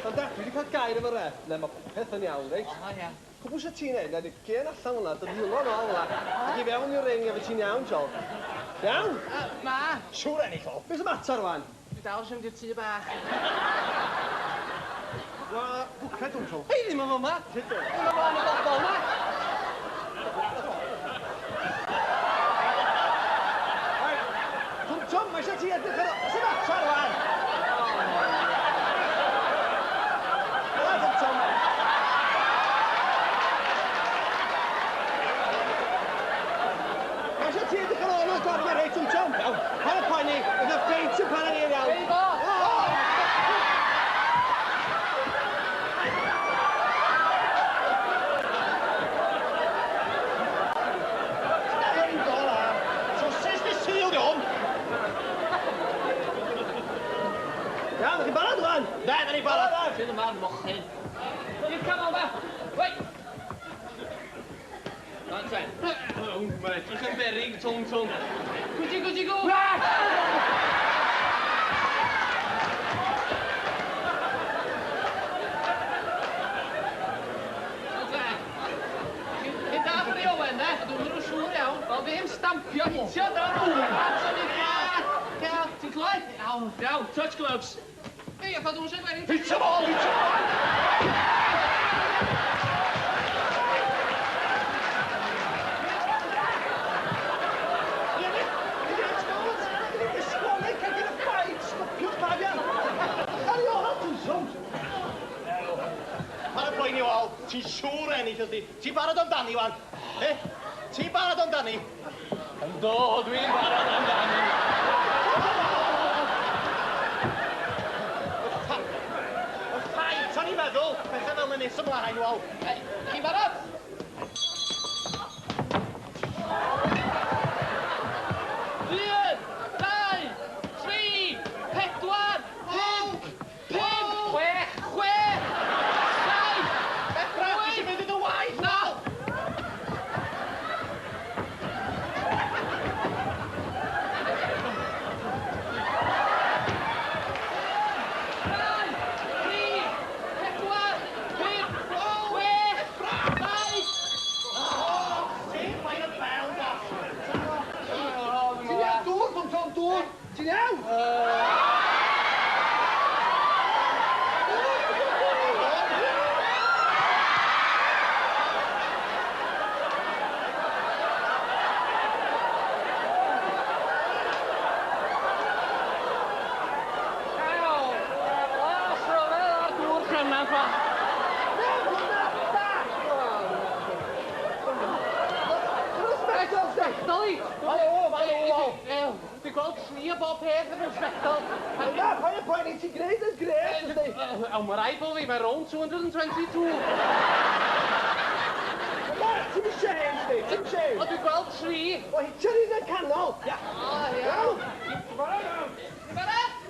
Gwranda, dwi wedi cael gair efo ref, le mae popeth yn iawn, reit? O, ia. Cwbl sy ti'n neud, na di gên allan fel 'na, dy ddwylo nôl fel 'na, ac i fewn i'r ring a fy ti'n iawn, Jol. Iawn? Ma. Siŵr ennill o. Be' sy matar ŵan? Dwi dal isio mynd i'r tŷ bach. Na, bwced dwn Jol. Hei, ddim yn fama. Ddim yn flaen y bobol 'ma. Reit, Twm Twm, mae eisiau ti edrych ar... Be sy matar ŵan? Helo, Twm Twm. Mae eisiau ti edrych ar ôl y gornel, reit, Twm Twm. Iawn. Paid â poeni, bydd y ffeit yn para hir iawn. Be fo? Trowsus dy Sul, di hwn! Iawn, ydych chi'n barod ŵan? Da, da ni'n barod! Sydd yma'r mochyn. I'r canol 'ma! Wei! Go on ten. Mae'n edrych yn beryg, Twm Twm. Gwji gwji gw! Chi'n dallt Ray Owen, de? Ydw, maen nhw'n siŵr iawn. Wel, ddim stampio, hitio, da! Iawn, ti'n clywed? Iawn. Iawn, touch gloves. Hei, a pha dwi'n siarad gwerin? Hitio fo, hitio fo! Paid â poeni Wal, ti'n siŵr ennill yndi? Ti'n barod amdani wan? E? Ti'n barod amdani? Yndw, dwi'n barod amdani. Y ffaith, o'n i'n meddwl, pethau fel 'na nes ymlaen, Wal. Chi'n barod? Un, dau, tri, pedwar, pump, pump, chwech, chwech, saith, Efra, ti eisiau mynd i dy waith? Naw! Dau, tri, pedwar, pump, chwech, saith. Ti'n ffain y bel, da. Ti'n iawn, dŵr, Twm Twm, dŵr! Ti'n iawn? Ew, las rhyfedd ar dŵr cryman, pa. Sbectol i! Helo, helo! Dwi'n gweld tri o bob peth efo'n sbectol. Na, paid â poeni, ti'n gwneud yn grêt, yndi? Ew, mae rhaid bod fi, mae rownd 222. Na, ti'n shame, yndi? Ti'n shame. O, dwi'n gweld tri. O, hitio'r un yn canol. Ia. O, ia. Iawn. Ti'n barod?